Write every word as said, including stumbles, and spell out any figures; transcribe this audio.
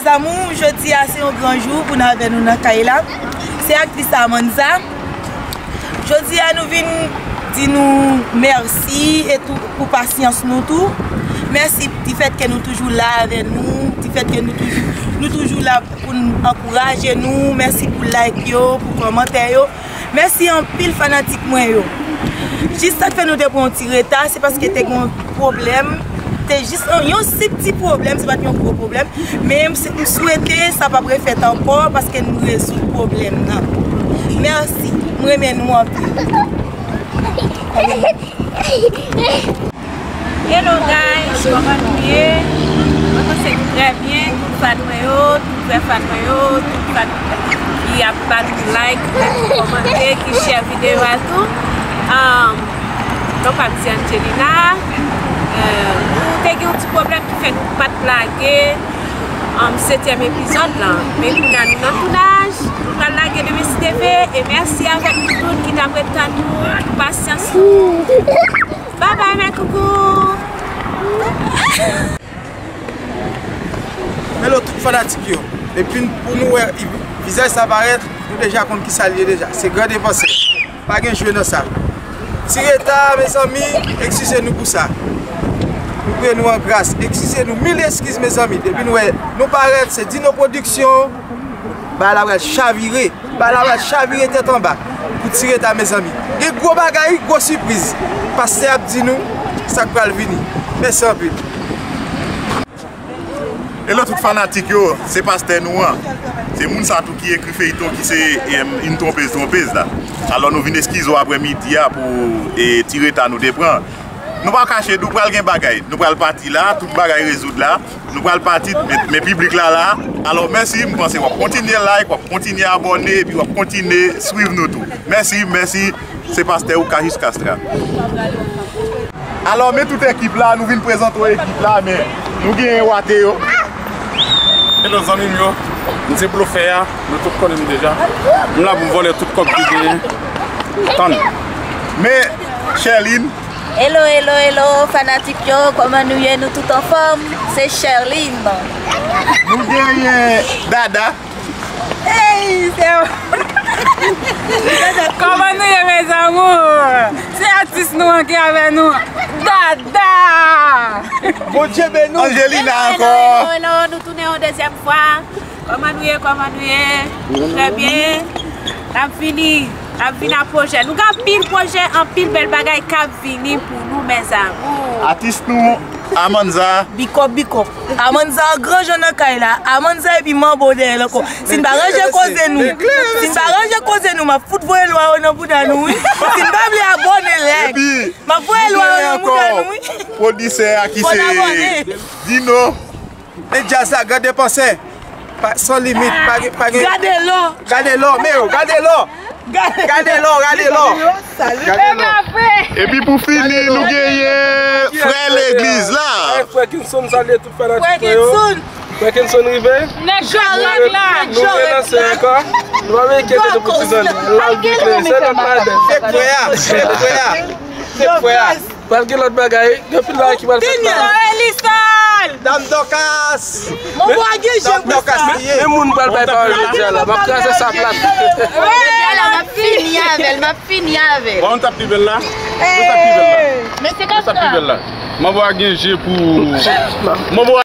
Lanmou, jodi a se yon gran jou pou n avè nou nan kay la. Se aktris Amanza. Jodi a nou vin di nou mèsi e tou pou pasyans nou tou. Mèsi difèt ke nou toujou la avè nou, difèt ke nou toujou, nou toujou la pou n ankouraje nou. Mèsi pou like yo, pou kòmantè yo. Mèsi anpil fanatik mwen yo. Jis sa k fè nou te pran yon ti reta, se paske te gen yon pwoblèm. Te jis yon, yon sip ti pwoblèm, se pa t yon gwo pwoblèm. Men m se, m swete sa p ap refèt ankò paske nou rezoud pwoblèm nan. Mèsi. M renmen nou anpil. Hello guys, kòman nou ye? Mwen panse nou trè byen, tout fan mwen yo, tout vrè fan mwen yo, tout fan ki ap ba nou like, ki kòmante, ki share videyo a tou. Um, non pa m se Angelina. Euh, nou te gen yon ti pwoblèm ki fè nou pa t lage um, setyèm epizòd lan. Men kounye a nou nan tounaj, nou pral lage demen si Dye vle. E mèsi avèk nou tout ki t ap ret tann nou, pasyans nou. Bye bye, mes coucous. Hello tout fanatik yo. Depi pou nou wè vizaj sa parèt, nou deja konn kisa l ye deja. Se Gran Depansè. Pa gen jwe nan sa. Ti reta, mezanmi, eskize nou pou sa. Nou priye nou an gras. Eskize nou, mil eskiz, mezanmi. Depi nou wè nou parèt, se Dino Production. Bagay la pral chavire. Bagay la pral chavire tèt anba. Pou ti reta, mezanmi. Gen gwo bagay, gwo sipriz. Pastè ap di nou sa k pral vini. Mèsi anpil. Hello tout fanatik yo, se pastè nou an. Se moun sa tou ki ekri feyton ki se em, yn twonpez twonpez la. Alò nou vin eskize w aprè midi a pou e, ti reta nou te pran. Nou pa kache, nou pral gen bagay. Nou pral pati la, tout bagay rezoud la. Nou pral pati, men, men piblik la la. Alò mèsi, m panse w ap kontinye like, w ap kontinye abòne, epi w ap kontinye swiv nou tou. Mèsi, mèsi. Se pastè Oukajis Castra. Alò, men tout ekip la, nou vin prezante w ekip la, men nou genyen wate yo. Hello zanmi m yo, m se blofè a, nou tout konnen m deja. M la pou m vòlè tout kòb ki genyen. Tann. Men, Sherline. Hello, hello, hello, fanatik yo, kòman nou ye? Nou tout anfòm? Se Sherline. Nou genyen Dada. Hey, se kòman nou ye, mes amours? Se atis nou an ki avè nou. Dada! Bondye beni w. Angelina ankò. Hello, hello, hello, nou tounen yon dezyèm fwa. Kòman nou ye, kòman nou ye? Trè byen. N ap vini, n ap vin a pwojè. Nou gen anpil pwojè, anpil bèl bagay k ap vini pou nou, mes amours. Atis nou, Amanza. Bikòp, bikòp. Amanza an gran jan nan kay la. Amanza epi manbo dèyè l ankò. Si n pa ranje koze nou, si n pa ranje koze nou, m ap fout voye lwa yo nan bouda nou, wi. Si n pa vle abòne, like, m ap voye lwa yo nan bouda nou, wi. Pwodisè a ki se Dino. Men djaz la, Gran Depansè. Pa, san limit, pa gen, pa gen. Gade lò. Gade lò, men yo, gade lò. Gade lò, gade lò. Gade lò. Epi pou fini, nou genyen frè legliz la. Frè Kinson, salye tout fanatik mwen yo. Frè Kinson rive. Nèg Jòrèg la. Nou relanse ankò. Nou pa vle kite nou pou tizan. L ap vin se lòt madanm. Se frè a, se frè a. Se frè a. Pral gen lòt bagay, gen pil bagay ki pral fèt la. Dam Dòkas! Mon bwa gen je pou sa. Men moun pral bay pawòl jodi a la, m ap kraze sa plat. Jodi a la, m ap fini avè l, m ap fini avè l. Bon, nou t ap pi bèl la? Nou t ap pi bèl la? Men se konsa. Nou t ap pi bèl la. Manbo a gen je pou, manbo a